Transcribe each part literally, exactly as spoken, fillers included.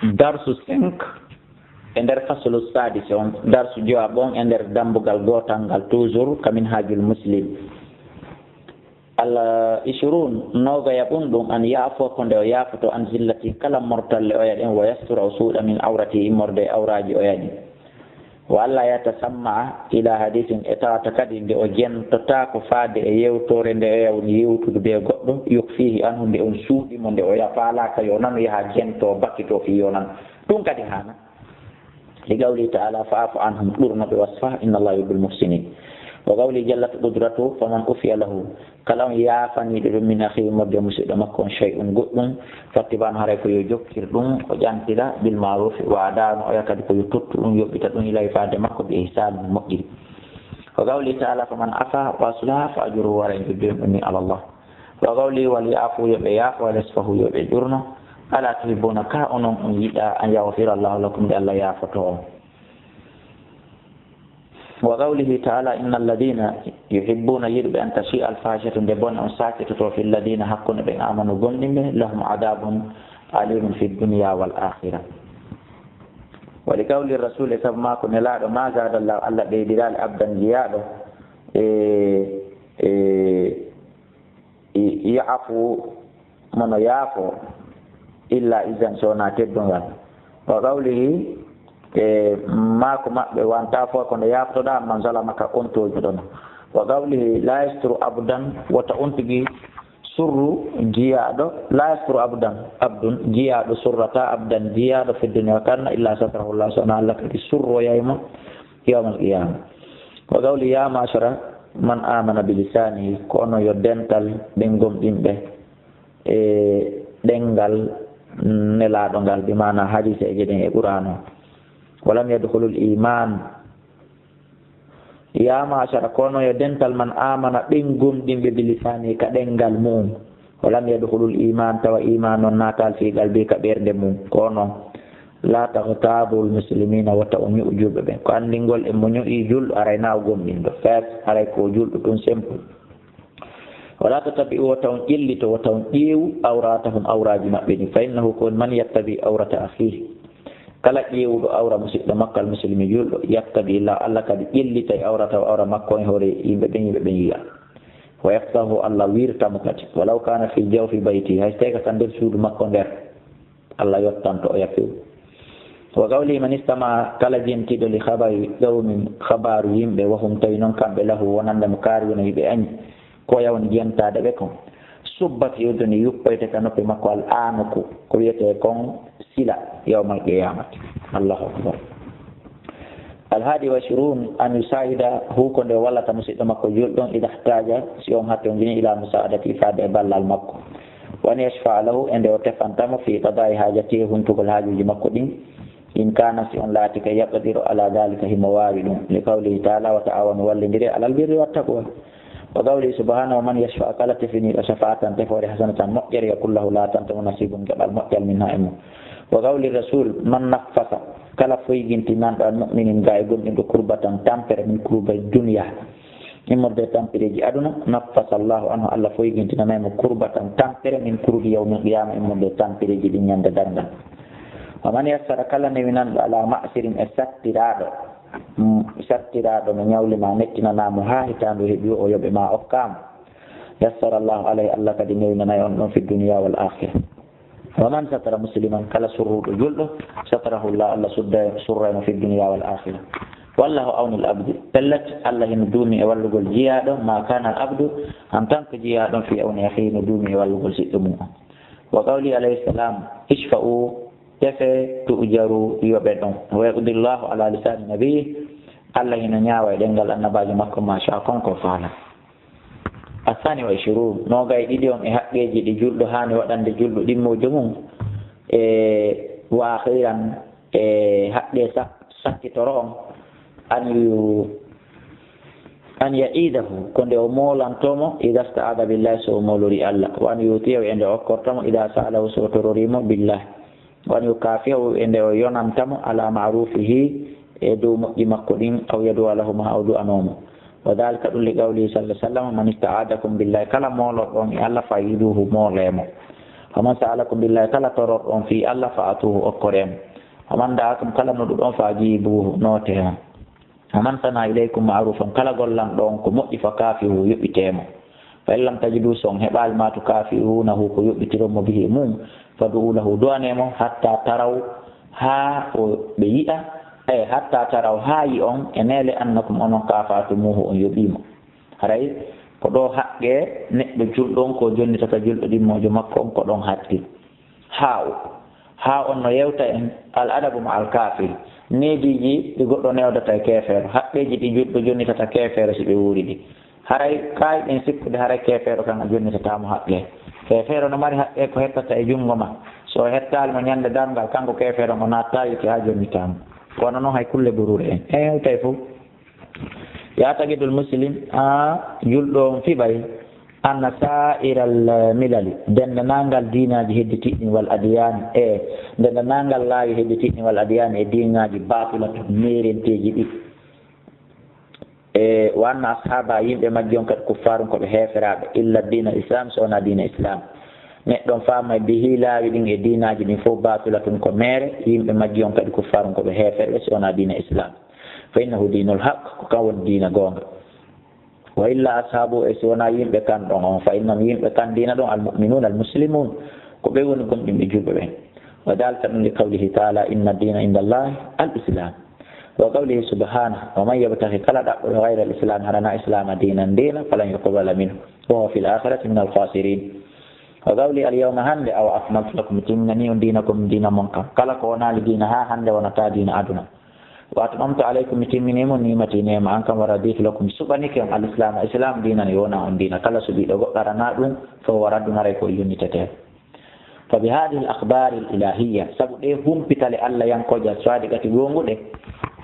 Darsu cinq e nder faslu sadis on, darsu jowaɓo on e nder dambugal gootal ngal, toujours ka Minhajul Muslim. Al ishrun, noogaya ɓun ɗum, an yaafuwa ko nde o yaafoto, an zillati, kala mortalle oya ɗen, wa yastura, o suuɗa, min awrati, immorde e awraaji oya ɗin. Wa alla yatasamma ila hadisin, e tawata kadi nde o jentotaako faade e yewtoore nde oya woni yewtude bee goɗɗo, yukfihi anhu, nde on suuɗi mo, nde oya faalaaka yo nanu, yaha jento, bakito fii yo nanu. Ɗum kadi haana. Li qawlihi ta'ala, fa'fu anhum, ɗurno ɓe, wasfah, inna Allaha yuhibbul muhsinin. Wa qawlihi jallat qudratuhu, faman ufiya lahu, kala on yaafaniiɗo ɗum, min akhihi, immorde e musiɗɗo makko on, shay'un, goɗɗum, fattiba'un, haray ko yo jokkir ɗum, o ƴantira, bil ma'rufi, wa ada'un, oya kadi ko yo tottu ɗum, yoɓɓita ɗum, ilayhi, faade makko, bi ihsanin, moƴƴiri. Wa qawlihi ta'ala, faman afa wa aslaha fa ajruhu, haray jojjoyam ɗum ni ala Allah. Wa qawlihi, wal ya'fu, yo ɓe yaafo, wal yasfahu, yo ɓe ɗurno. Ala tuhibbuna, ka onon on yiɗa, an yaghfira Allahu lakum, nde Allah yaafoto on. Wa qawlihi ta'ala, innal ladhina, yuhibbuna, yiɗuɓe, an tashi'a al fahishatu, nde bone on saakitoto, fil ladhina, hakkunde ɓen, amanu, gomɗinɓe, lahum adhabun alimun fid dunya wal akhirah. Wa li qawli rasul, e sabu maako Nelaaɗo, ma zaada Allahu, Allah ɓeydiraali, abdan, jiyaaɗo, e, e, i-, ya'fu, mo no yaafo, illa izzan, so wonaa teddungal. Wa qawlihi, e maako maɓɓe, wa an ta'fu, ko nde yaafotoɗaa, amman zalamaka, on tooñuɗo ma. Wa qawlihi, la yasturu abdan, wota on tigi surru jiyaaɗo, la yasturu abdan, abdun, jiyaaɗo surrata abdan, jiyaaɗo fi dunya, kanna, illa satarahu Allah, so wonaa Allah kadi surroyay mo yawmal qiyama. Wa qawli, ya ma'shara man amana bi lisanihi, ko onon yo dental ɓen gomɗinɓe e ɗemngal Nelaaɗo ngal, bi maana hadiiseeje ɗen e Qur'aan o. Wa lam yadkhulul iman, ya ma'shara, ko onon yo dental man amana, ɓen gomɗinɓe, bi lisanihi, ka ɗemngal mu'un. Wa lam yadkhulul iman, tawa iman on naataali fi qalbihi, ka ɓernde mum. Ko onon, la taghtabul muslimina, wota on ɲu'u julɓe ɓen. Ko anndingol e mo ɲu'i julɗo, haray na o gomɗinɗo. Fes, haray ko o julɗo tun simple. Wala tattabi'u, wota on ƴellito, wota on ƴeewu, awratahum, awraaji maɓɓe ɗin. Fa innahu, ko man yattabi awrata akhihi, kala ƴeewuɗo awra musiɗɗo makko al muslimi julɗo, yattabi Allah, Allah kadi ƴellitay awratahu, awra makko on e hoore yimɓe ɓen, yimɓe ɓen yi'a. Wa yafdahu, Allah wirta mo kadi. Walaw kana fi jawfi bayti, hay so tawi ka nder suudu makko nder, Allah yottanto oya few. Wa qawli, man istama, kala jentiiɗo, li khabari qawmin, khabaaru yimɓe, wa hum, tawi non kamɓe, lahu, wonande mo, karihuna, hiɓe aɲi, ko oya woni jentaade ɓe kon. Subba fi udhuni, yuppoyte ka noppi makko, al anuku, ko wiyetee kon sila, yawmal qiyamati. Allahu akbar. Al hadi wa ishrun, an yusa'ida hu, ko nde o wallata musiɗɗo makko julɗo on, ida ihtaja, si on hatonjini, ila musa'adati, faade e ballal makko. Wa an yashfa'a lahu, e nde o tefanta mo, fi qada'i hajati, e huntugol haajuuji makko ɗin. In kana, si on laatike, yaqdiru ala dhalika, himo waawi ɗum. Li qawlihi ta'ala, wa ta'awanu, wallindire, alal birri wat taqwa. Wa qawlihi subhanahu, wa man yashfa', kala tefiniiɗo, shafa'atan, tefoore, hasanatan, moƴƴere, yakun lahu, laatanta mo, nasibun, geɓal moƴƴal, minha, e mum. Wa qawli rasul, man naffasa, kala foygintinanɗo, an mu'minin, ga e gomɗinɗo, kurbatan, tampere, min kurba dunya, immorde e tampereeji aduna, naffasa Allahu anhu, Allah foygintinanay mo, kurbatan, tampere, min kurbi yawmil qiyama, immorde e tampereeji ɗin ɲande darngal. Wa man yassara, kala newinanɗo, ala ma'sirin, e sattiraaɗo, mm, sattiraaɗo no ɲawli ma, mettinanaa mo haa hitaandu heɓi, o yoɓe ma, okkaa mo. Yassara Allahu alayhi, Allah kadi newinanay on ɗon fi dunya wal akhirah. Wa man satara musliman, kala surruɗo julɗo, satarahu Allah, Allah sudda, surray mo fi dunya wal akhirah. Wallahu awnul abdi, pellet, Allah hino duumi e wallugol jiyaaɗo, ma kana al abdu, en tant que jiyaaɗo, fi awni akhihi, no duumi e wallugol siɗɗo mum on. Wa qawli alayhi salam, ishfa'u, tefe, tu'jaru, yoɓe ɗon. Wa yaqdi Allahu ala lisani nabihi, Allah hino ɲaawa e ɗemngal annabaajo makko, ma sha, kon ko faala. Asani wa ishirun, noogay ɗiɗi on e haqqeeji ɗi julɗo haani waɗande julɗo ɗimmoojo mum, e wa akhiran, e haqqe sak-, sakkitoro on, an yu-, an ya'idahu, ko nde o moolanto mo, idha sta'adha billahi, so o moolori Allah, wa an yuti'ahu, e nde o okkorta mo, idha sa'alahu, so o torori mo, billahi. Wa an yukafi'ahu, e nde o yonanta mo, ala ma'rufihi, e dow moƴƴi makko ɗin, aw yadu'a lahu ma, aw du'anoo mo. Wa dhalika, ɗum li qawlihi sallallahu alayhi wa sallam, man ista'adakum billahi, kala mooloɗo on e Allah, fa a'iduhu, moolee mo. Wa man sa'alakum billahi, kala tororɗo on fii Allah, fa atuhu, okkore mo. Wa man da'akum, kala noɗuɗo on, fa ajibuhu, noote mo. Wa man sana ilaykum ma'rufan, kala gollanɗo on ko moƴƴi, fa kafihu, yoɓitee mo. Fa in lam tajidu, so on heɓaali ma tukafi'unahu, ko yoɓɓitiron mo bihi e mum, fad'u lahu, du'anee mo, hatta taraw, haa o ɓe yi'a, e hatta taraw, haa yi'on, e neele annakum onon kafatumuhu, on yoɓii mo. Haray ko ɗoo haqqee neɗɗo julɗo on ko jonnitata julɗo ɗimmoojo makko on ko ɗon hatti. Haa o, haa on no yewta en al adabu ma al kafir. Neediiji ɗi goɗɗo newdata e keefeero, haqqeeji ɗi julɗo jonnitata keefeero si ɓe wuuri ɗi. Haray kaayɗen sikkude haray keefeero kan a jonnitataa mo haqqee. Keefeero no mari haqqee ko hettata e junngo ma. So o hettaali mo ñande darngal, kanko keefeero on o naattaa yiite haa jonnitaa mo. Kono noon hay kulle buruure en. En hewtay fof. Ya'taqidul muslim, a julɗo on fiɓay, anna sa'iral milali, denndanangal diinaaji hedditiiɗi ɗin, wal adiyani, e denndanangal laawi hedditiiɗi ɗin, wal adiyani, e diinaaji baatila tun, meerenteeji ɗi. E wa anna ashaba, yimɓe majji on kadi kuffarun ko ɓe heeferaaɓe, illa diina islam, so wonaa diina islam. Neɗɗo on faamay bihi laawi ɗin e diinaaji ɗin fof baatila tun ko meere, yimɓe majji on kadi kuffarun ko ɓe heeferɓe, so wonaa diina islam. Fa innahu diinul haq, ko kan woni diina goonga. Wa illa ashabu, e si wonaa yimɓe kan ɗon on, fa innahum, yimɓe kan diina ɗon, al mu'minun, al muslimun, ko ɓe woni gomɗinɓe julɓe ɓen. Wa dhalika ɗum li qawlihi ta'ala, inna diina inda Allahi al islam. Wa qawlihi subhanahu, wa man yabtaghi, kala ɗaɓɓuɗo ghayra al islam, hara na islama diinan diina, falan yuqbala minhu, wa huwa fil akhirati min al khasirin. Wa qawli al yawma, hande, awa akmaltu lakum, mi timminani on diinakum, diina mon kan. Kala ko wonaali diina haa hande wonata diina aduna. Wa atmamtu alaykum, mi timmini mon ni'mati, neema an kan, wa raditu lakum, mi suɓanike on al islam, islam diinan, yo wona on diina. Kala suɓiiɗo goɗɗo arana ɗum, fa huwa raddun, haray ko yonnitete. Fa bi hadhihi al akhbari al ilahiyya, sabu ɗe humpitale Allah yankooje al sadiqati goonguɗe,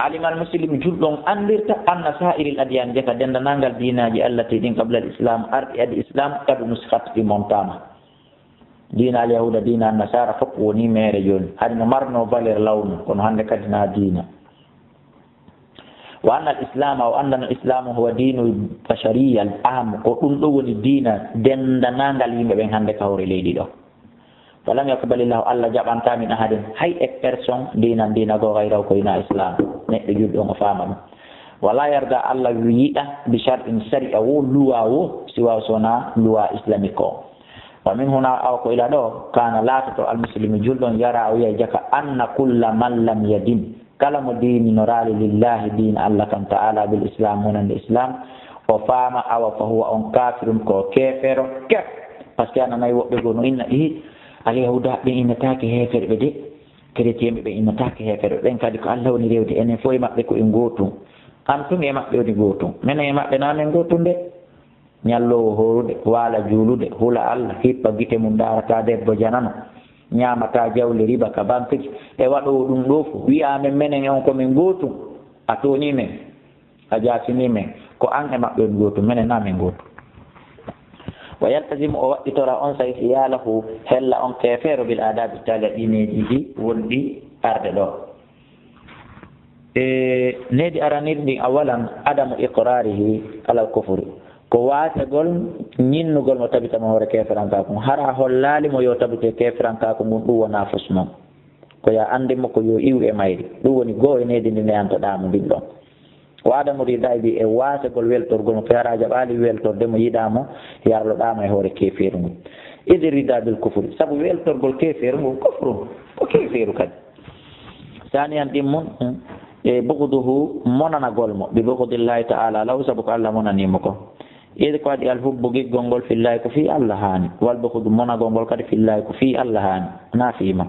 alima al muslim, julɗo on anndirta, anna sa'iril adyan, jaka denndanangal diinaaji allati ɗin qabla al islam, arɗi adi islam, qad nusikhat, ɗi montaama. Diina al yahuda, diina an nasara, fof woni meere jooni. Hari no marno valeur lawnu, kono hannde kadi na diina. Wa anna al islam, o annda no islamu huwa diinul bashariya al am, ko ɗum ɗo woni diina denndanangal yimɓe ɓen hannde ka hoore leydi ɗo. Falam yaqbalillahu, Allah jaɓanta min ahadin, hay e personne, diinan, diina goo, gayrahu, ko ina islam. Neɗɗo julɗo on o faama ɗum. Wala yarda, Allah yiɗa, bi shar'in, sari'a wo, luwa wo, siwa, so wona luwa islamique o. Wa min huna, awa ko ila ɗo, kana, laatoto, al muslimu, julɗo on, yara, o wiya, jaka, anna kulla man lam yadin, kala mo diininoraali lillahi, diina Allah kan ta'ala, bil islam, wonande islam, o faama, awa, fa huwa, on, kafirun, ko keefeero kef. Parce que a nanay woɓɓe goo no inna, i, al yahuda ɓe innataake heeferɓe de, chrétien ɓe, ɓe innataake heeferɓe, ɓen kadi ko Allah woni rewde, enen fof e maɓɓe ko en gootum. An tun e maɓɓe woni gootum, menen e maɓɓe na men gootum de. Ñalloowo hoorude, waala juulude, hula Allah, hippa gite mum, ndaarata debbo janano, ñaamata jawle riba ka banque ji, e waɗoowo ɗum ɗoo fof, wiya men, menen e on ko men gootum, a tooñii men, a jaasinii men, ko an e maɓɓe on gootum, menen na men gootum. Wa yaltazimu, o waɗɗitora on say hiyalahu, hella on keefeero, bil adabi tala ɗineeji ɗi wonɗi arde ɗoo. E needi aranirndi, awalan, adamu iqrarihi alal kufri, ko waasegol ñinnugol mo tabita mo hoore keeferankaaku ngun. Hara a hollaali mo yo tabite keeferankaaku ngun, ɗum wonaa fus mo. Ko yo a anndin mo ko yo iw e mayri. Ɗum woni goo e needi ndi neyantoɗaa mo ndin ɗon. Wa adamu rida bi, e waasegol weltorgol mo, pe hara a jaɓaali weltorde mo, yiɗaa mo, yarloɗaa mo e hoore keefeeru ngun. Idi rida bil kufri, sabu weltorgol keefeeru ngun kufru, ko keefeeru kadi. Saaniyan ɗimmun, e bughduhu, monanagol mo, bi bughdillahi ta'ala lahu, sabu ko Allah monanii mo ko. Id ko waɗi al hubbu, giggol ngol, fillahi, ko fii Allah haani. Wal bughdu, monagol ngol kadi, fillahi, ko fii Allah haani, na fii ma.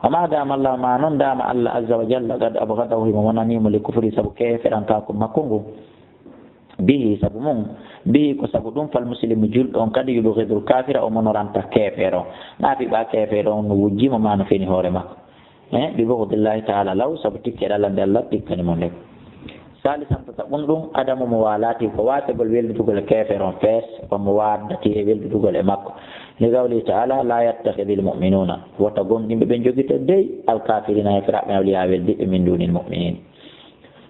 Wa ma dama Allah, ma non dama Allah azza wa jalla, qad abghadahu, himo monanii mo, li kufri, sabu keeferankaaku makko ngu. Bihi, sabu mum. Bihi, ko sabu ɗum, fal muslimu, julɗo on kadi, yubghidul kafira, o monoranta keefeero. Na fiɓa keefeero on no wujji mo, ma no feni hoore makko. E, bi bughdillahi ta'ala lahu, sabu tikkere Allah nde Allah tikkani mo nde. Salisan, tataɓun ɗum, adamu muwalati, ko waasegol weldutugol e keefeero on fees, wa muwaddati, e weldutugol e makko. Li qawlihi ta'ala, la yattakhidhil mu'minuna, wota gomɗinɓe ɓen jogito dey al kafirina, heeferaaɓe, awliya, weldiɓɓe, min dunil mu'minin.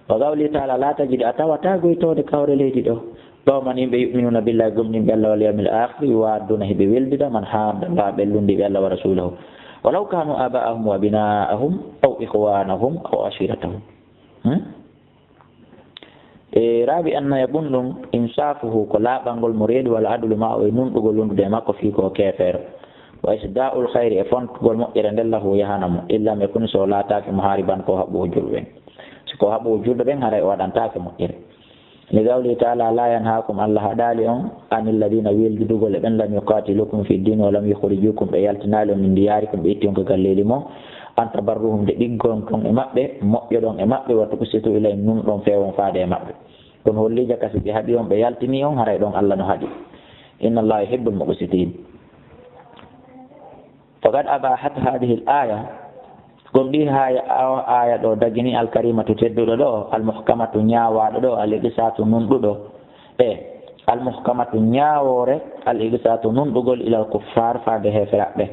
Wa qawlihi ta'ala, la tajidu, a tawata goytoode kawre leydi ɗo, Ɗo man yimɓe yu'minuna billahi, gomɗinɓe Allah, wal yawmil akhir, yuwadduna, hiɓe weldida, man hadda Allah, ɓe lundiɓe Allah wa rasulahu. Walaw kanu aba'ahum wa abna'ahum aw ikhwanahum aw ashiratahum. Hmm? E raabi annaya ɓun ɗum, insafuhu, ko laaɓangol mo reedu, wal adlu ma'ahu, e nunɗugol lundude e makko, fii ko o keefeero. Wa isda'ul khayri, e fontugol moƴƴere nden, lahu, yahana mo, illam yakun, so laataaki, muhariban, ko haɓɓuwo julɓe ɓen. Si ko haɓɓuwo julɓe ɓen, haray o waɗantaake moƴƴere. Li qawlihi ta'ala, la yanhakum, Allah haɗaali on, anil ladina, weldidugol e ɓen, lam yuqatilukum fi din, wa lam yukhrijukum, ɓe yaltinaali on, min diyarikum, ɓe itti on ka galleeli mon, an tabarruhum, de ɗiggon ton e maɓɓe, moƴƴoɗon e maɓɓe, wa tuqsitu ilayhim, nunɗon feewon faade e maɓɓe. Kono holli jaka si ɓe haɗi on, ɓe yaltini on, haray ɗon Allah no haɗi. Inna Allah yuhibbul muqsitin. Faqad abahat hadhihi al-aya, gomɗii haya, o aya ɗo dagini, al-karimatu, tedduɗo ɗo, al-muhkamatu, ñaawaaɗo ɗo, al-iqsatu, nunɗuɗo, e al-muhkamatu, ñaawoore, al-iqsatu, nunɗugol, ilal kuffar, faade heeferaɓe.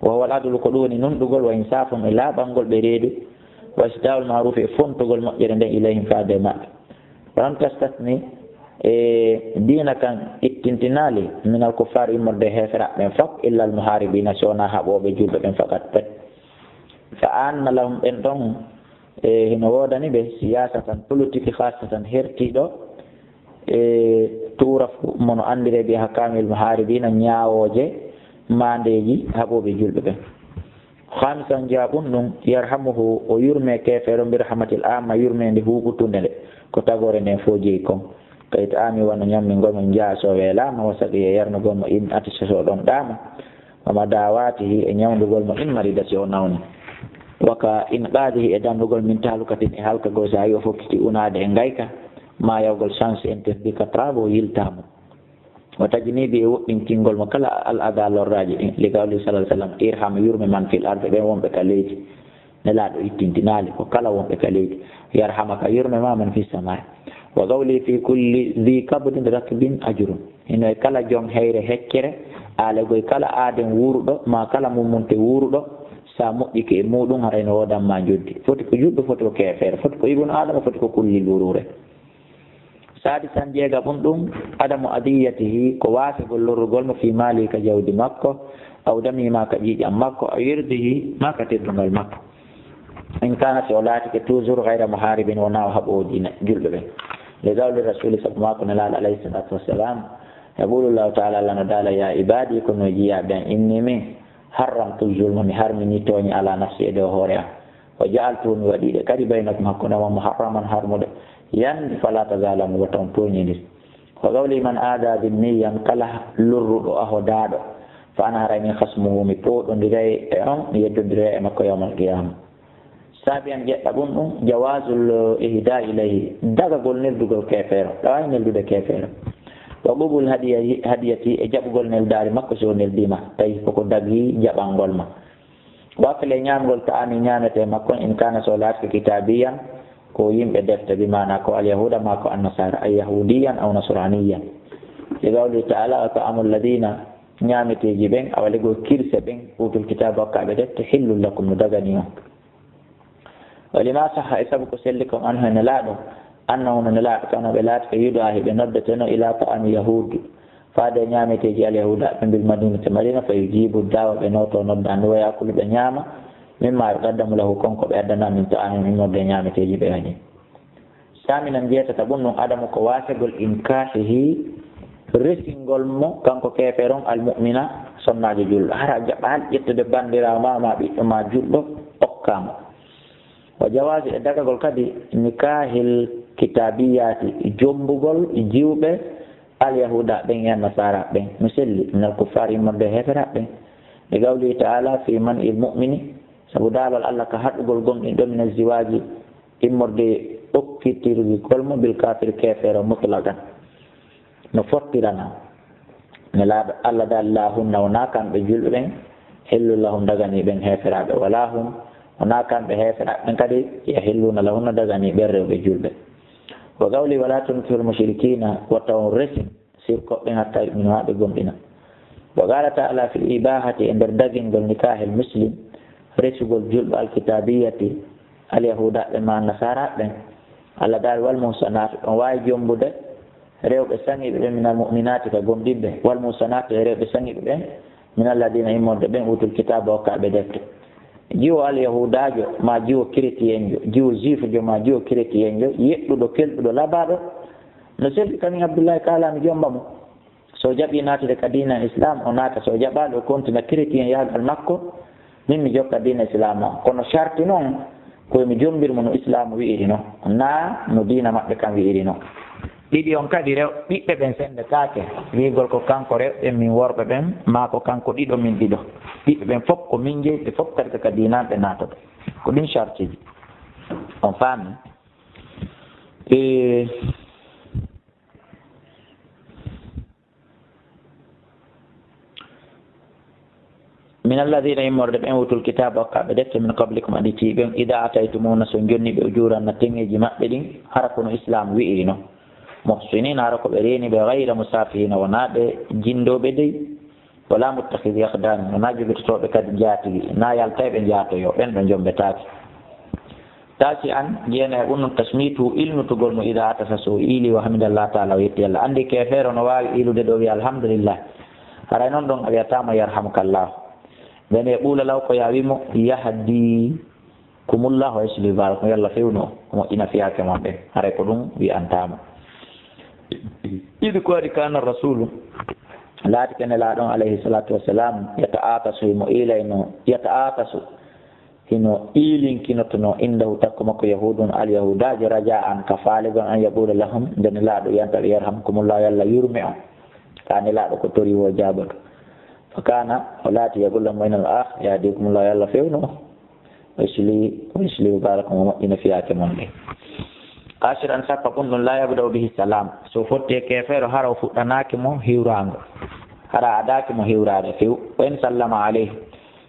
Wa huwa al-adlu, ko ɗum woni nunɗugol, wa insafun, e laaɓangol ɓe reedu, wa isda'ul ma'ruf, e fontugol moƴƴere nden, ilayhim, faade maɓɓe. Walam tastasni, e diina kan ittintinaali, minal kuffar, immorde heeferaɓe ɓen fof, illa al muharibina, si wonaa haɓooɓe julɓe ɓen fakat pet. Fa anna lahum, ɓen ɗon, e hino woodani ɓe, siyasatan, politique, khassatan, hertiiɗo, e tuurafu, mono anndire bi ahkamil muharibina, ñaawooje, maandeeji haɓooɓe julɓe ɓen. Khamisan, jaɓun ɗum, yarhamuhu, o yurme keefeero, bi rahmatil amma, yurmeende huuɓutunde nde, ko tagoore nden fof jeyi kon. Ka it'ami, wano ñammingol mo, jaa so weelaama, wa saqi, e yarnugol mo, in atisa, so ɗon ɗaama, wa madawatihi, e ñawndugol mo, in marida, si o nawni, wa ka inqadihi, e dandugol, min talukatin, e halkagol, so a yi o fokkiti unaade e ngayka, ma yawgol chance interdit ka trabo yiltaamo. Wa tajnibi, e woɗɗinkingol mo kala al ada, lorraaji ɗin. Li qawli sallallahu alaihi wasallam, irham, yurme man, fil ardi, ɓen wonɓe ka leydi. Nelaaɗo ittintinaali ko kala wonɓe ka leydi. Yarhamaka, yurme ma, man fis samai. Wa qawli fi kulli dhi kabdin rakbin ajrun. Hino e kala jom heyre heccere, aale goy kala aaden wuuruɗo, ma kala mummunte wuuruɗo, sa moƴƴike e muɗum, haray no woodan ma njoddi. Foti ko juɗɗo, foti ko keefeero, foti ko ibnu Adama, foti ko kullil wuruure. Sadisan, jeegaɓun ɗum, adamu adiyatihi, ko waasegol lorrugol mo, fi mali, ka jawdi makko, aw dami, ma ka ƴiiƴam makko, aw irdihi, ma ka teddungal makko. In kana, si o laatike toujours, ghayra muharibin, wonaa o haɓoowo diina julɓe ɓen. Li qawli rasuli, sabu maako Nelaaɗo alayhi salatu wassalam, yaqulu Allahu ta'ala, Allah no daala, ya ibadi, ko no jiyaaɓe an, inni min harramtu zulma, mi harmini tooñe ala nafsi, e dow hoore am. Wa ja'altuhu, mi waɗi ɗe kadi, baynakum, hakkunde mon, muharraman, harmuɗe. Yan, fala tazalamu, wota on tooñindir. Wa qawli man ada dhimmiyan, kala lorruɗo ahodaaɗo, fa ana, haray min, khasmuhu, mi pooɗondiray e on, mi yeddondiray e makko yawmal qiyama. Sabi'an, jeɗɗaɓun ɗum, jawazul ihda ilayhi, dagagol neldugol keefeero, ɗawaay neldude keefeero. Wa qubul hadiya-, hadiyati, e jaɓugol neldaari makko si o neldiima, tawi koko dagi jaɓangol ma. Wa akli, ñaamgol, ta'ami, ñaamete makko, in kana, so laatike, kitabiyan, ko yimɓe defte, bi maana ko alyahuda ma ko annasara, ay yahudiyan aw nasraniyan. Li qawli ta'ala, wa ta'amul ladina, ñaameteeji ɓen, awa legol kirse ɓen, utul kitaba, hokkaaɓe defte, hillul lakum, no dagani on. Wa lima sahha, e sabu ko selli kon, anhu, e Nelaaɗo, annahu, no Nelaaɗo, kano, ɓe laatike, yudaa, hiɓe noddeteno, ila ta'ami yahud, faade e ñaameteeji alyahuda ɓe, bil madinati, Madina, fa yujibu da'wa, ɓe nooto noddaandu, wa yakulu, ɓe ñaama, mimma yuqaddamu lahu, kon ko ɓe addana, min ta'ami, immorde e ñaameteeji ɓe waɗi. Saminan, jeetata ɓun ɗum, adamu, ko waasegol, inkahihi, resingol mo, kanko keefeero on, al mu'mina, sonnaajo julɗo. Hara a jaɓaali ƴettude banndiraawo ma, ma ɓiɗɗo ma julɗo, okkaa mo. Wa jawazi, e dagagol kadi, nikahil kitabiyati, jombugol jiwɓe, al yahuda ɓen e annasara ɓen. No selli, minal kuffar, immorde e heeferaaɓe ɓen. Li qawlihi ta'ala, fi man'il mu'mini, sabu daalol Allah ka haɗugol gomɗinɗo, min azziwaji, immorde okkitirgol mo, bil kafir, keefeero, mutlaqan, no fottirana. Nelaaɗo Allah daali, la hunna, wonaa kamɓe julɓe ɓen, hillu lahum, daganii ɓen heeferaaɓe, wala hum, wonaa kamɓe heeferaaɓe ɓen kadi, yahilluna lahunna, daganii ɓen rewɓe julɓe. Wa qawli, wala tunkihul mushrikina, wata on resin sirkoɓe ɓen, hatta yu'minu, haa ɓe gomɗina. Wa qala ta'ala fil ibahati, e nder dagingol nikahil muslim, resugol julɓe, alkitabiyati, alyahuda ɓen ma nasara ɓen. Allah daali, wal muhsanatu, on waawi jombude rewɓe saŋiiɓe ɓen, minal mu'minaati, ka gomɗinɓe, wal muhsanaati, e rewɓe saŋiiɓe ɓen, minal ladiina, immorde ɓen, uutul kitaaba, hokkaaɓe defte. Jiwo alyahudaajo, maa jiwo kretiyeenjo, jiwo juifjo, maa jiwo kretiyeenjo, yeɗɗuɗo, kelɗuɗo, labaaɗo, no selli kamin Abdullahi kaalaami jomba mo. So o jaɓii naatude ka diina Islam, o naata. So o jaɓaali, o kontina kretien yahgal makko, min mi jokka diina Islam o. Kono sarti non, ko mi jombir mo no Islam wi'iri non, naa no diina maɓɓe kan wi'iri non. Ɗiɗi on kadi rew-, ɓiɓɓe ɓen sendetaake, wi'gol ko kanko rewɓe min worɓe ɓen, maa ko kanko ɗiɗo min ɗiɗo. Ɓiɓɓe ɓen fof ko min jeyi, ɓe fof kadi ko ka diina ɓe naatoto. Ko ɗin sartiji. On faami? E, min alladina, immorde ɓen, utul kitaaba, hokkaaɓe defte, min qablikum, aditiiɓe on, ida ataytumuuna, so jonni ɓe, ujuran, na teŋeeji maɓɓe ɗin, hara kono Islam wi'iri non. Muhsinin, hara ko ɓe reeni ɓe, gayra musafihina, wonaa ɓe jindooɓe dey, wala muttakhidi akhdani, wonaa jogitotooɓe kadi njaatigi, na yalta e ɓe njaatoyoo, ɓen ɗo jombetaake. Tasi an, jeenayi e ɗum ɗon, tashmitu, ilnutugol mo, ida atasa, so o iili, wa hamidallah taala, o yetti Allah. Anndi keefeero no waawi iilude ɗo, wiya alhamdulillah. Haray noon ɗon a wiyataama yarhamukallah. Nden e ɓuula law ko yaa wi mo, yahdikumullah wa yuslihu balakum, yo Allah fewnu on, o moƴƴina fiyaake mon ɗen. Haray ko ɗum wiyantaama. Idi ko waɗi kana rasulu, laati ke Nelaaɗo on alayhi salatu wassalam, yata atasu, himo iilayno, yata atasu, hino iilinkinotono indahu, takko makko Yahuudun, alyahudaajo, raja'an, ka faalegol, an yaqula lahum, nde Nelaaɗo wiyanta ɓe, yarhamkumullah, yo Allah yurme on. Ka Nelaaɗo ko tori wo jaaboto. Fa kana, o laati, yaqulu lahum baynal akh, yahdikumullah, yo Allah fewnu on. Wa yusli, wa yusli balakum, o moƴƴina fiyaake mon ɗen. Ashiran, sappo, ɗum ɗum, la yabda'u bihi salam. So fotti e keefeero, hara o fuɗɗanaaki mo hiwraango. Hara a adaaki mo hiwraade few. Wa in sallama alayhi.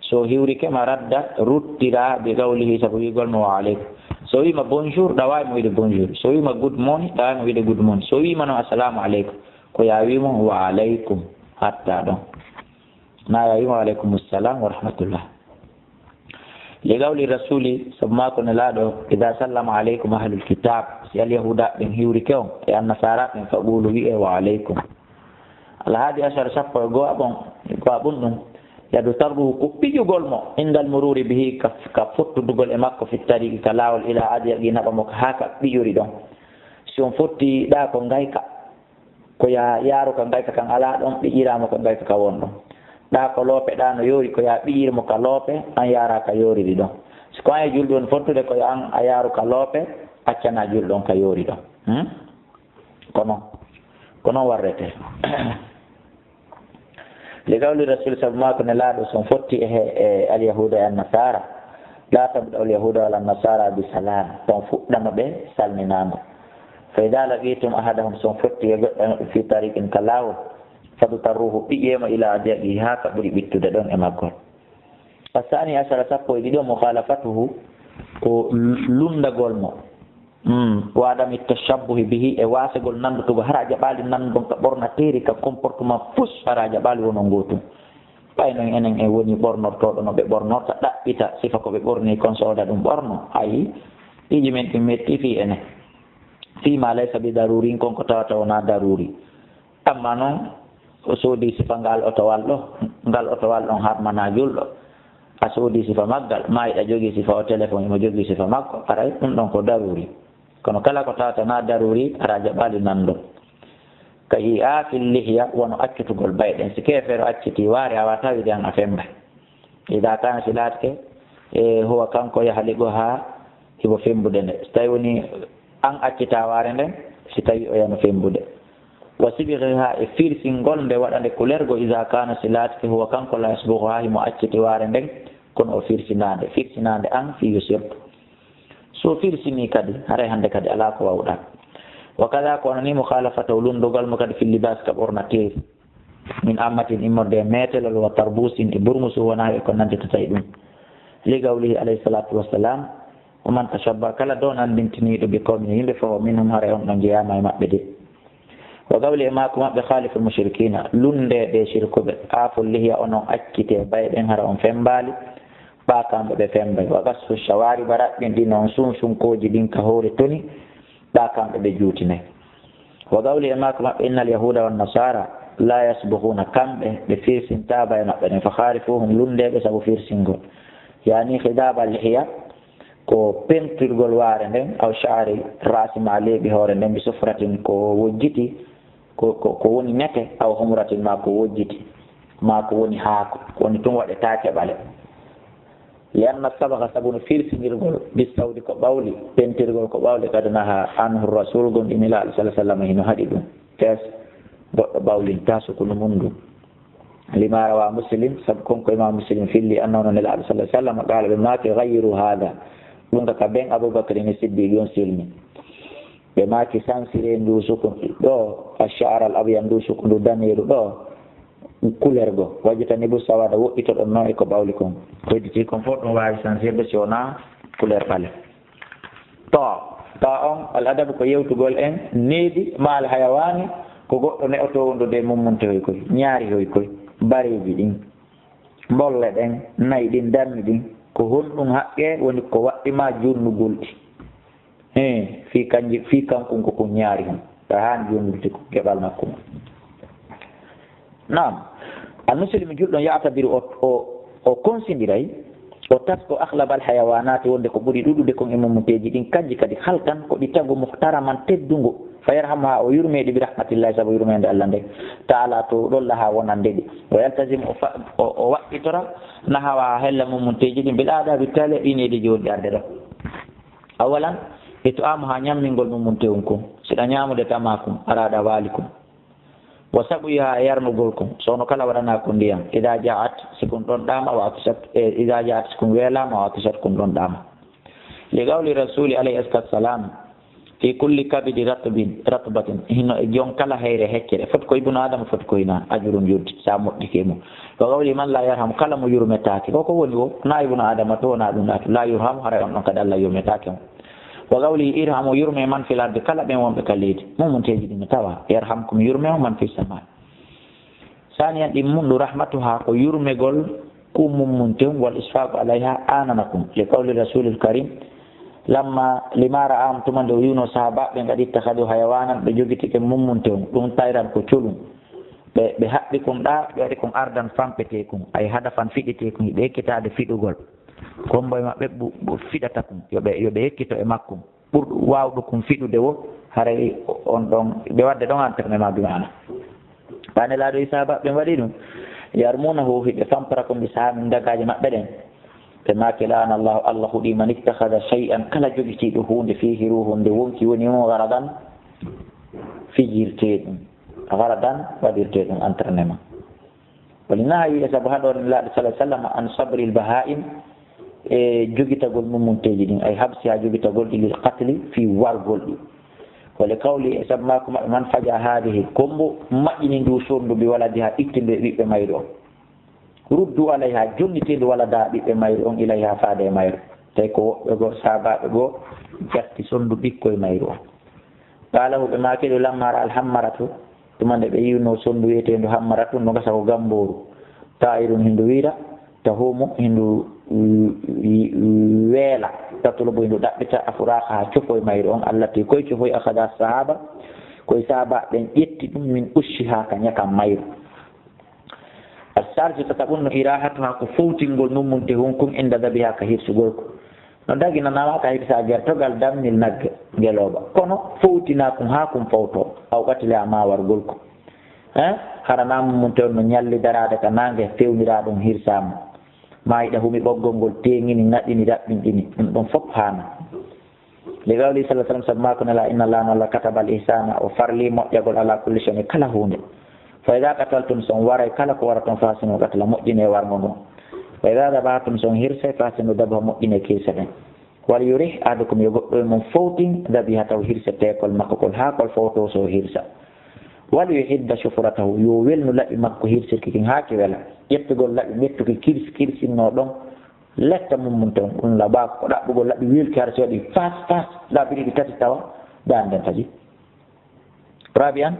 So hiwrike ma, radda, ruttira, bi qawlihi, sabu wi'gol mo, wa alaykum. So wi'ima bonjour, ɗawaay mo wi'de bonjour. So wi'ima good morning, ɗawaay mo wi'de good morning. So wi'ima noon assalamu alaykum, ko yaa wi mo wa alaykum, hatta ɗon. Na yaa wi mo wa alaykum assalam wa rahmatullah. Li qawli rasuli, sabu maa ko Nelaaɗo, ida sallama alaykum ahlul kitab, si alyahuda ɓen hiwrike on, e annasara ɓen, faqulu, wi'e, wa alaykum. Alhaadi ashara, sappo e go'aɓun, go'aɓun ɗum, yadu tarruhu, ko ɓiƴugol mo, indal mururi bihi, ka, ka fottudugol e makko, fi tariqi, ka laawol, ila adyaqi, naɓa mo ka haa ka ɓiƴori ɗon. Si on fotti ɗa ko ngayka, ko yaa yaaru ka ngayka kan alaa ɗon, ɓiƴiraa mo ka ngayka ka won ɗon. Ɗa ko loope, ɗa no yoori, ko yaa ɓiƴir mo ka loope, an yaaraa ka yooriri ɗon. Si ko an e julɗo on fottude, ko yo an a yaaru ka loope, accanaa julɗo on ka yoori ɗon. Hmm? Ko non. Ko non warrete. Li qawli rasul, sabu maa ko Nelaaɗo, so on fotti e he-, e alyahuda e annasara, la tabda'u alyahuda wala annasara bi salam, ton fuɗɗano ɓe salminaango. Fa ida laqitum ahadahum, so on fotti e goɗɗo maɓɓe, fi tariqin, ka laawol, fadu tarruhu, ɓiƴee mo, ila adyaqihi, haa ka ɓuri ɓittude ɗon e maggol. Asani ashara, sappo e ɗiɗo, mukhalafatuhu, ko lundagol mo. Mm, wa adami tashabbuhi bihi, e waasegol nanndutugol, hara a jaɓaali nanndon ka ɓornateeri, ka comportement fus, hara a jaɓaali wonon gootum. Ɓay non enen en woni ɓornortooɗo no ɓe ɓornorta, ɗaɓɓita sifa ko ɓe ɓorni kon, sooda ɗum ɓorno. Ayi, piiji men ɗin metti fii enen. Fii ma laysa bi darurin, kon ko tawata wonaa daruri. Amma non, o soodi sifa ngal otowal ɗo, ngal otowal ɗon harmanaa julɗo. A soodi sifa maggal, maa hiɗa jogii sifa o téléphone, himo jogii sifa makko, aray ɗum ɗon ko daruri. Kono kala ko tawata na daruri, hara a jaɓaali nanndon. Ka i'afil lihya, wano accutugol bayɗen. Si keefeero accitii waare, a waawataa wi'ude an a femmbay. Ida kana, si laatike, e, huwa, kanko, yahliquha, himo femmbude nde. Si tawi woni an accitaa waare nden, si tawi o yano femmbude. Wa sibghiha, e firsingol nde, waɗa nde kulergo, ida kana, si laatike, huwa, kanko, la yasbughuha, himo acciti waare nden, kono o firsinaa nde, firsinaa nde an fii yo sertu. So firsinii kadi, haray hannde kadi alaa ko waawuɗaa. Wa kada, ko wano ni, mukhalafatahu, lunndugol mo kadi, fil libas, ka ɓornateeri. Min ammatin, immorde e meetelol, wa tarbusin, e burmusu, wa nahwi, e ko nannditata e ɗum. Li qawlihi alayhi salatu wassalam, wa man tashabbaha, kala doonandintiniiɗo, bi qawmin, yimɓe, fa huwa minhum, haray on ɗon jeyaama e maɓɓe de. Wa qawli, e maaku maɓɓe, khaliful mushrikina, lunndee ɓe sirkuɓe, aaful lihya, onon accitee bayɗen, hara on femmbaali, ɓa kamɓe ɓe femmbay. Wa qassu shawarib, raɓɓinɗinee on sunsunkooji ɗin ka hoore toni, ɓa kamɓe ɓe juutinay. Wa qawli e maako maɓɓe, innal yahuda wan nasara la yasbughuna, kamɓe ɓe firsintaaba e maɓɓe ɗen, fa khalifuhum, lundeeɓe sabu firsingol. Yani khidaba lihiya, ko pentirgol waare nden, aw sha'ri ra'si, ma leeɓi hoore nden, bi sufratin, ko wojjiti, ko, ko, ko woni nete, aw humratin, ma ko wojjiti, ma ko woni haako, ko woni tun waɗetaake ɓale. Li anna sabgha, sabu no firsindirgol, bi sawdi ko ɓawli, pentirgol ko ɓawli, qad naha anhu rasul, gonɗi Nelaaɗo sallallahu alaihi wasallam hino haɗi ɗum. Test, goɗɗo ɓawlinta sukunu mun ndun. Lima rawa Muslim, sabu kon ko Imam Muslim filli, annahu, no Nelaaɗo sallallahu alaihi wasallam, qala, ɓe maaki, ghayyiru hadha, ɗum ka, ka ben Abubakar ni Siddiq on silmi. Ɓe maaki, sansire ndu sukunu ɗo, ash-sha'r al-abyad, ndu sukunu daneeru ɗo, couleur go, wajtanibu sawada, woɗɗitoɗon non e ko ɓawli kon. Ko hedditi kon fof ɗum waawi sansirde si wonaa couleur ɓale. To, to on, al adabu ko yewtugol en, needi ma al hayawaani, ko goɗɗo ne'otoo wondude e mummunte hoy koy, ñaari hoy koy, bareeji ɗin, mbolle ɗen, nayi ɗin, dammi ɗin, ko honɗum haqqe woni ko waɗɗi ma junnugol ɗi? He, fii kanji, fii kankun ko kun ñaari hon. Ta haan junnugol ɗi ko geɓal makko. Naam, al muslimu julɗo ya'tabiru o, o, o konsindiray, o tasko akhlabal hayawaanaati wonde ko ɓuri ɗuɗude kon e mummunteeji ɗin, kanji kadi halkan ko ɗi tagu muhtaraman teddungo, fa yarhamuha o yurmeeɗi bi rahmatillahi sabu yurmeende Allah nde, ta'ala to ɗon laha wonande ɗi, wa yaltazimu o fa-, o, o waɗɗitora nahawa hella mummunteeji ɗin bil aadabi tale ɗin e ɗi jooɗi arde ɗo. Awalan, e to amu ha ñammingol mummunte on kon, siɗa ñaamude tama kun, araada waali kun. Wa saɓuyi haa e yarnugol kon, soono kala waɗanaa kon ndiyam. Idaa ja'at, si kun ɗon ɗaama, wa atashat, e, idaa ja'at, si kun weelaama, wa atashat, kun ɗon ɗaama. Li qawli rasuli alayhi salatu wassalam, fi kulli kabidi ratbin, ratbatin, hino e jon kala heyre heccere, foti ko ibnu Adama, foti ko hina ajurun yurdi, sa moƴƴike mo. Wa qawli man la yarhamu, kala mo yurmetaake, ko ko woni o, na ibnu Adama to, na ɗum ɗaatu, la yurhamu, haray on ɗon kadi Allah yurmetaake mo. Wa qawli irhamu, yurme man fil ardi, kala ɓen wonɓe ka leydi. Mummunteeji ɗin no tawa. Yarhamkum, yurme on man fis samai. Saniyan, ɗin mundu rahmatuha, ko yurmegol ku mummunte on, wal isfaqu alayha, aanana kun. Li qawli rasulil karim, lamma, lima ra'ahum, tuma nde o yi'unoo sahaabaaɓe ɓen, qad ittakhadhu hayawanan, ɓe jogiti ɓe mummunte on, ɗum tayran ko colum. Ɓe, ɓe haɓɓi kun ɗa, ɓe waɗi kun ardan fampeteekun, ay hadafan fiɗiteekun, hiɓe ekkitaade fiɗugol. Kombo e maɓɓe ɓu-, ɓu-, fiɗata kun, yo ɓe, yo ɓe ekkito e makkun. Ɓurɗo waawɗo kun fiɗude wo, haray on ɗon, ɓe waɗde ɗon entraînement bi maana. Ɓaane laaɗo e sahaabaaɓe ɓen waɗi ɗum. Yarmunahu, hiɓe fampara kun bi sahaamin dagaaji maɓɓe ɗen. Ɓe maaki, la'ana Allahu, Allah huɗi man ittakhadha shay'an, kala jogitiiɗo huunde, fihi ruhun, nde wonki woni mo, gharadan, fijirtee ɗum. Gharadan, waɗirtee ɗum entraînement. Wali nahayi e sabu haɗoore Nelaaɗo sallallahu alaihi wasallam an sabril baha'im, e jogitagol mummunteeji ɗin, ay habsi ha jogitagol ɗi lil qatli fii wargol ɗi. Wali qawli e sabu maako maɓɓe man faja hadihi, kombo maƴƴini ndu sondu bi waladiha itti ndu e ɓiɓɓe mayru on. Ruddu alayha jonnitee ndu walada ɓiɓɓe mayru on ilayha faade e mayru. Tawi ko woɓɓe goo saabaaɓe goo jatti sondu ɓikkoy mayru on. Qaalahu ɓe maaki ɗum lamma ra al hammaratu. Tuma nde ɓe yi'unoo sondu wi'eteendu Hammaratu, no gasa ko gammbooru. Taa'irun hindu wiira, tahumu hindu, mm, weela, tatlubu hindu ɗaɓɓita, afraaqa cofoy mayru on, allati koy cofoy akhadha sahaaba, koy sahaaba ɓen ƴetti ɗum min ushiha ka ñakam mayru. Assalisu tataɓun no irahatuha ko fowtingol mummunte hun kun inda dabiha ka hirsugol ko. No daginanama ka hirsa gertogal damnil nagge ngelooba. Kono fowtina kun haa kun fowto. Aw qatila ma wargol ko. Eh? Hara na mummunte on no ñalli daraade ka naange fewnira ɗum hirsama. Ma yiɗa humi ɓoggol ngol teŋini, naɗini, raɓɓinɗini. Ɗum ɗon fof haana. Li qawli sallallahu alaihi wasallam, sabu maako nela, inna Allaha, no Allah, kataba al ihsana, o farli moƴƴagol ala kulli shay'in, kala huunde. Fa idha qataltum, so on waray kala ko waraton, fa ahsinu qatla, moƴƴine warngo ngo. Fa idha dhabahtum, so on hirsay, fa ahsinu dhabha, moƴƴine kirse ɗen. Wal yurih ahadukum, yo goɗɗo e mon fowtin, dhabihatahu, hirse teekol makko kol, haa kol fowto so hirsa. Wal yuhidda shufratahu, yo welnu laɓi makko hirsirki kin haa ki wela. Ƴettugol laɓi mettuki kirs-, kirsinno ɗon, letta mummunte on, ɗum laɓa ko ɗaɓɓugol laɓi weelki, hara si waɗi fas, fas, laabi ɗiɗi, tati, tawa dande nden taji. Rabi'an,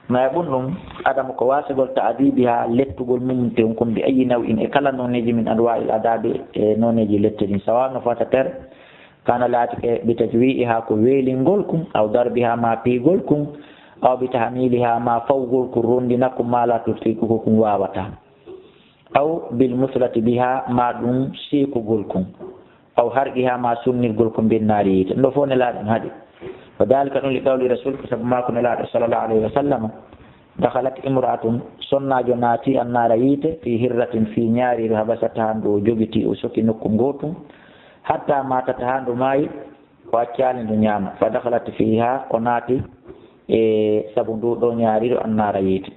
nayaɓun ɗum, adamu ko waasegol ta'adibi haa lettugol mummunte on, kun bi ayyi naw'in, e kala nooneeji min anwa'il adabi, e nooneeji lette ɗin, sawa no fata ter, kana laatike bi tajwi'iha ko weelingol kun, aw darbiha ma piigol kun, أو بتحميلها, ma fawgol kun, rondina kun, ma la tutiquhu, kun waawata. أو بالمثلة بها, ma ɗum seekugol kun. أو حرقها, ma sunnirgol kun, بالنار, yiite. Ɗum ɗoo fof Nelaaɗo no haɗi. وذلك, ɗum, لقول الرسول, ko sabu maaku Nelaaɗo صلى الله عليه وسلم, دخلت امرأة, sonnaajo naati, النار, yiite, في هرة, fii ñaariiru, حبستها, ndu o jogitii, o soki nokku ngootun, حتى ماتت, haa ndu maayi, o accaali ndu ñaama. فدخلت فيها, o naati e sabu nduu ɗoo ñaariiru, النار, yiite.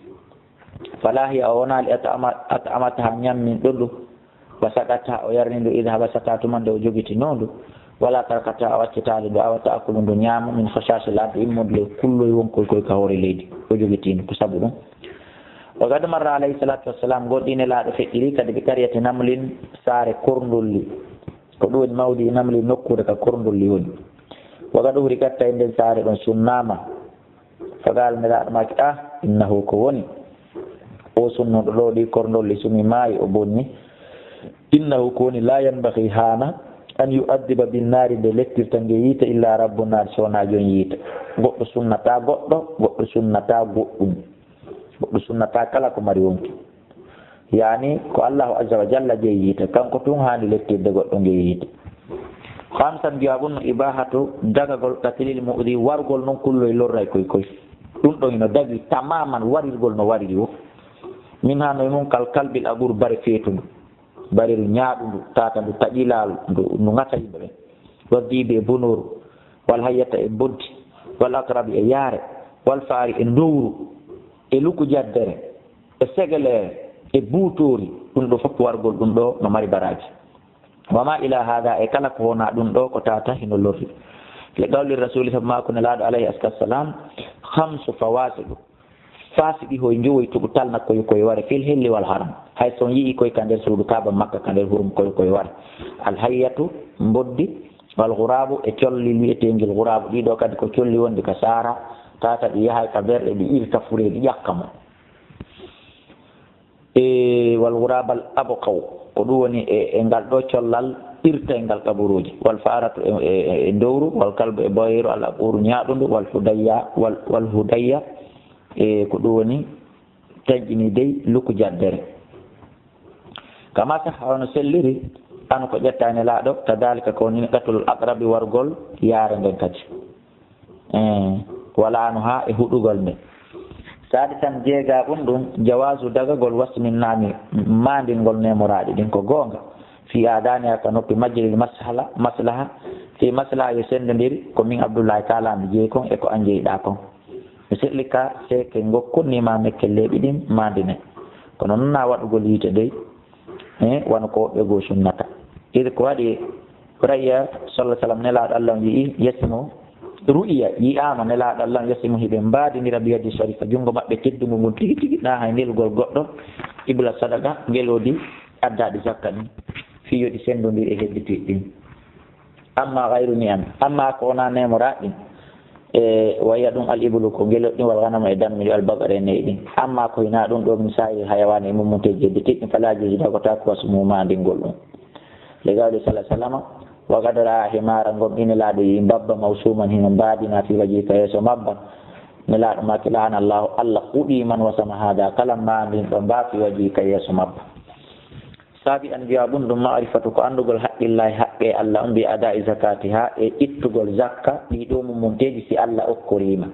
فلا هي, o wonaa, لأطعم-, أطعمتها, ñamminɗo ndu, وسقتها, o yarni ndu, إذ حبستها, tuma nde o jogitinoo ndu, ولا تركتها, o accitaali ndu, أو تأكل, ndu ñaama, من خشاش الأرض, immude ley kulloy wonkoy koy ka hoore leydi, o jogitii ndu. Ko sabu ɗum, وقد مر عليه الصلاة والسلام, goɗɗi Nelaaɗo feƴƴirii kadi, بقرية نمل, saare korndolli. Ko ɗum woni موضع نمل, nokkuure ka korndolli woni. وقد أحرقت, tawi nden saare ɗon sunnaama. فقال, Nelaaɗo maaki, ah, إنه, ko woni, o sunnuɗo ɗoo ɗi korndolli sumi, maayi, o bonni. إنه, ko woni, لا ينبغي, haana, أن يعذب بالنار, nde lettirta nge yiite, إلا رب النار, so wonaa joom yiite. Goɗɗo sunnataa goɗɗo, goɗɗo sunnataa goɗɗum. Goɗɗo sunnataa kala ko mari wonki. Yaani, ko Allahu azza wa jalla jeyi yiite, kanko tun haani lettirde goɗɗo nge yiite. خامسا, njowaɓun, إباحة, dagagol, قتل المؤذي, wargol non kulloy lorray koy koy. Ɗum ɗon hino dagi tamaman warirgol no wariri wo. منها, no e mun, كالكلب الأقور, bare feetundu, bareru ñaaɗundu, tata ndu taƴilaalu, ndu, ndu ŋata yimɓe ɓen. والذئب, e bunooru, والحية, e mboddi, والعقرب, e yaare, والفأر, e ndowru, e luku jaddere, e segeleere, e buutoori, ɗum ɗoo fof wargol ɗum ɗoo no mari baraaji. وما إلى هذا, e kala ko wonaa ɗum ɗoo, ko tata hino lorri. لقول الرسول, sabu maaku Nelaaɗo عليه الصلاة والسلام, خمس فواسق, faasiqi hoy njowoy tuɓu, talna koy koy ware, في الحل والحرم, hay so on yi'i koy ka nder suudu Kaaba Makka, ka nder hurum koy koy ware. الحية, mboddi, والغراب, e colli wi'eteengel guraabu, ɗii ɗoo kadi ko colli wonɗi ka saara, tata ɗi yahay ka berɗe, ɗi irta fure, ɗi ƴakka mo. E, والغراب الأبقو, ko ɗum woni e, e ngal ɗoo collal irtayngal kaburuuji. والفأرة, e, e, e ndowru, والكلب, e boyeeru, الأقور, ñaaɗundu, والحدية, wal, والحدية, e ko ɗum woni tanƴini dey luku jaddere. كما صح, hono selliri, عنه, ko ƴetta e Nelaaɗo, كذلك, ko nii, قتل العقرب, wargol yaare nden kadi. Eh, ولعنها, e huɗugol nde. سادسا, jeegaɓun ɗum, جواز, dagagol, وسم النعم, maandingol neemoraaɗi ɗin, ko goonga, في آذانها, ka noppi majji, للمصلحة, maslaha, في مصلحة, yo senndondiri, ko min Abdullahi Taala mi jeyi kon e ko an jeyɗaa kon. Mi sehli ka seeke ngokkun ni ma mekke leeɓi ɗin maandine. Kono non na waɗugol yiite dey, eh, wano ko woɓɓe goo sunnata. Iri ko waɗi Raya sallallahu alaihi wasallam, Nelaaɗo Allah on yi'i yasimu, ru'iya, yi'aama Nelaaɗo Allah on yasimu, hiɓe mbaadindira, biyadi sharifa, junngo maɓɓe teddungo ngun tigi tigi, na hay nelugol goɗɗo, qibla sadaqa, ngelooɗi addaaɗi zakka ɗin, fii yo ɗi senndondiri e hedditiiɗi ɗin. Amma ghayru ni'am, amma ko wonaa neemoraaɗi ɗin, e wayya ɗum al iblu ko ngelooɗi ɗin, wal ghanam e dammiɗi, al baqar e na'i ɗin. Amma ko hinaa ɗum ɗoo min sa'iri hayawaani e mummunteeji hedditiiɗi ɗin, fala yajuzu, dagotaako, wasmuhu, maandingol ɗum. Li qawli sallallahu alaihi wasallam, wa qad ra'a himaran, gom Nelaaɗo yi'i mbabba, mawsuman, hino mbaadinaa, fi wajhi, ka yeeso mbabba. Nelaaɗo maaki, la'ana Allahu, Allah huɗii, man wasama hada, kala maandinɗo mbaa fi wajhi, ka yeeso mbabba. Sabi'an, jawaabun ɗum, ma'rifatu, ko anndugol haqqillaahi, haqqe Allah on, bi ada'i zakatiha, e ittugol zakka ɗii ɗoo mummunteeji si Allah okkorii ma.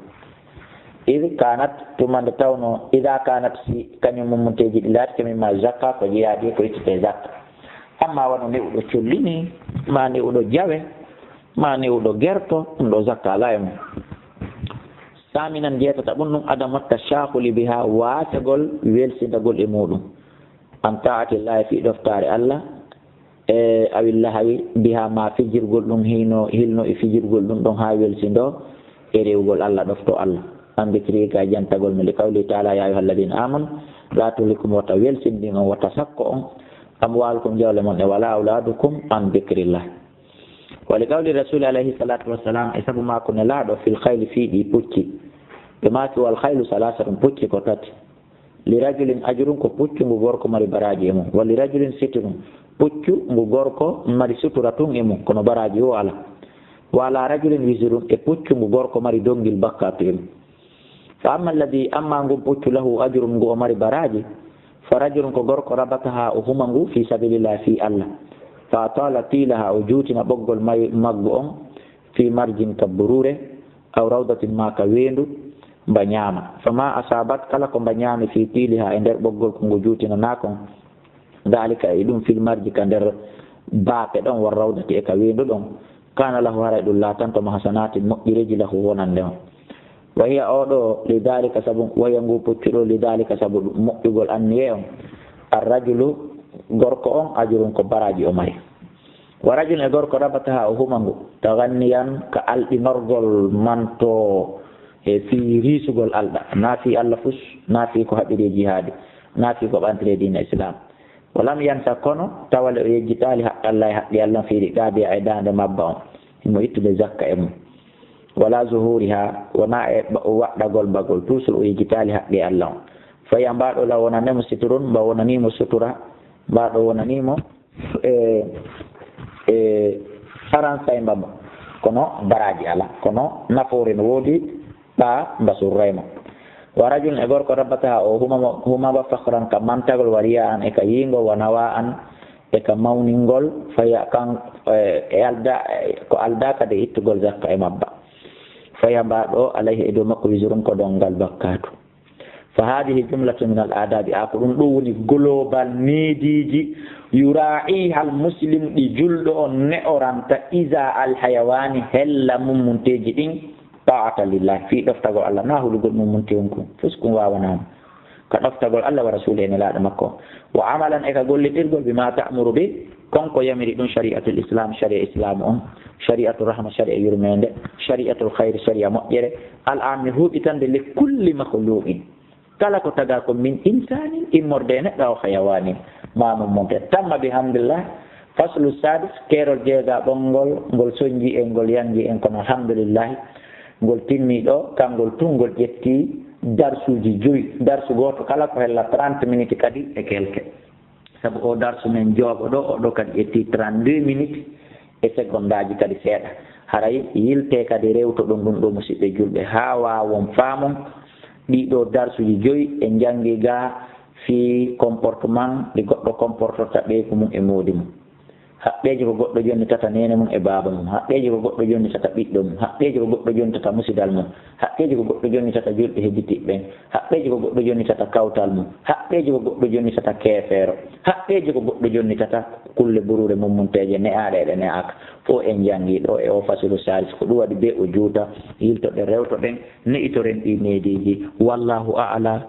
Id kanat, tuma nde tawnoo, ida kanat, si kañum mummunteeji ɗi laatike, mimma zakka, ko jeyaaɗi ko ittete zakka. Amma wano ne'uɗo colli nii, ma ne'uɗo jawe, ma ne'uɗo gerto, ɗum ɗoo zakka alaa e mum. Saminan, jeetata ɓun ɗum, adamu tashaaxuli biha, waasagol welsindagol e muuɗum. An ta'atillahi, fii ɗoftaare Allah, e awil lahawi biha, ma fijirgol ɗum hino, hilno e fijirgol ɗum ɗon haa welsindoo e rewugol Allah, ɗoftoo Allah. An dikri, ka jantagol mo, li qawli ta'ala, ya ayyuhalladhina amanu, la tulhikum, wata welsindin on, wata sakko on, amwalukum, jawle mon ɗen, wala awladukum, an dikrillah. Wa li qawli rasuli alayhi salatu wassalam, e sabu maaku Nelaaɗo, fil khayli, fii ɗii pucci. Ɓe maaki, wal khaylu salasatun, pucci ko tati. Li rajulin ajrun, ko puccu ngu gorko mari baraaji e mum. Wa li rajulin sitrun, puccu ngu gorko mari sutura tun e mum, kono baraaji o alaa. Wa ala rajulin wizrun, e puccu ngu gorko mari donngil bakkaatu e mum. Fa amma alladhi, amma ngun puccu, lahu ajrun, ngu o mari baraaji, fa rajulun, ko gorko, rabataha, o huma ngu, fi sabilillah, fi Allah. Fa atala tilaha, o juutina ɓoggol may-, maggu on, fi marjin, ka buruure, aw rawdatin, ma ka weendu, mba ñaama. Fa ma asabat, kala ko mba ñaami, fi tiliha, e nder ɓoggol ko ngu juutinanaa kon, dalika, e ɗum, fil marji, ka nder baafe ɗon, war rawdati, e ka weendu ɗon, kana lahu, haray ɗum laatanto mo, hasanatin, moƴƴireeji, lahu, wonande on. Wa hiya, o ɗo, li dalika, sabu, wa hiya, ngu puccu ɗo, li dalika, sabu ɗum moƴƴugol anniye on, ar rajulu, gorko on, ajrun, ko baraaji o mari. Wa rajulun, e gorko, rabataha, o huma ngu, taganniyan, ka alɗinorgol manto, e fii riisugol alɗa, naa fii Allah fus, naa fii ko haɓiri e jihaadi, naa fii ko ɓantiri e diina Islam. Wa lam yansa, kono tawale o yejjitaali haqqallahi, haqqi Allah, fii riqaabiha, e daande mabba on, himo ittude zakka e mum. Wala zuhuriha, wonaa e ɓa-, waɗɗagol bagol, toujours o yejjitaali haqqi Allah on. Fa hiya, mba ɗo, lahu, wonande mo, sitrun, mba wonanii mo sutura, mba ɗo wonanii mo, e, e, aransay mba mo. Kono baraaji alaa, kono nafoore no woodi, ɓa mba surray mo. Wa rajulun, e gorko, rabataha, o huma mo, huma mba, fakhran, ka mantagol, wa riya'an, e ka yiingo, wa nawa'an, e ka mawningol, fa hiya, kan, e, e alda, e, ko aldaa kadi e ittugol zakka e mabba. Fa hiya, mba ɗo, alayhi, e dow makko, wizrun, ko donngal bakkaatu. Fa hadhihi jumlatun min al adabi, a ko ɗum ɗo woni global neediiji, yura'iha al muslim, ɗi julɗo on ne'oranta, iza al hayawani, hella mummunteeji ɗin, ta'ata lillah, fii ɗoftagol Allah, naa hulugol mummunteeji on kun, fus kun waawanaama. Ka ɗoftagol Allah wa rasuli e nelaaɗo makko. Wa amalan, e ka gollitirgol, bima ta'muru bi, kon ko yamiri ɗum shari'atul Islam, shari'a Islaamu on, shari'atul rahma, shari'a yurmeende, shari'atul khayri, shari'a moƴƴere, al ammi, huuɓitande, li kulli makhluqin, kala ko tagaa ko, min insanin, immorde e neɗɗo, aw hayawanin, ma mummunte. Tamma bihamdillah, faslu sadis, keerol jeegaɓongol, ngol sonji en, ngol yanji en, kono alhamdulillahi, ngol timmi ɗo, kangol tun ngol ƴetti darsuuji joyi. Darsu gooto kala ko hella trente minutes kadi e kelke. Sabu o darsu men jooɗo ɗo, o ɗo kadi ƴetti trente-deux minutes e segondaaji kadi seeɗa. Haray yilte kadi rewtoɗon ɗum ɗo, musiɓɓe julɓe, haa waawon faamon ɗii ɗo darsuuji joyi. En njanngi ga fii comportement ɗi goɗɗo comportorta ɓeyku mum e moodi mum. Haqqeeji ko goɗɗo jonnitata neene mum e baaba mum. Haqqeeji ko goɗɗo jonnitata ɓiɗɗo mum. Haqqeeji ko goɗɗo jonnitata musidal mum. Haqqeeji ko goɗɗo jonnitata julɓe hedditiiɓe ɓen. Haqqeeji ko goɗɗo jonnitata kawtal mum. Haqqeeji ko goɗɗo jonnitata keefeero. Haqqeeji ko goɗɗo jonnitata kulle buruure mummunteeje ne'aaɗe e ɗe ne'aaka. Fof en njanngi ɗo e o fasilu salis. Ko ɗum waɗi be o juuta, yiltoɗen, rewtoɗen, ne'itoren ɗi neediiji. Wallahu a'lam.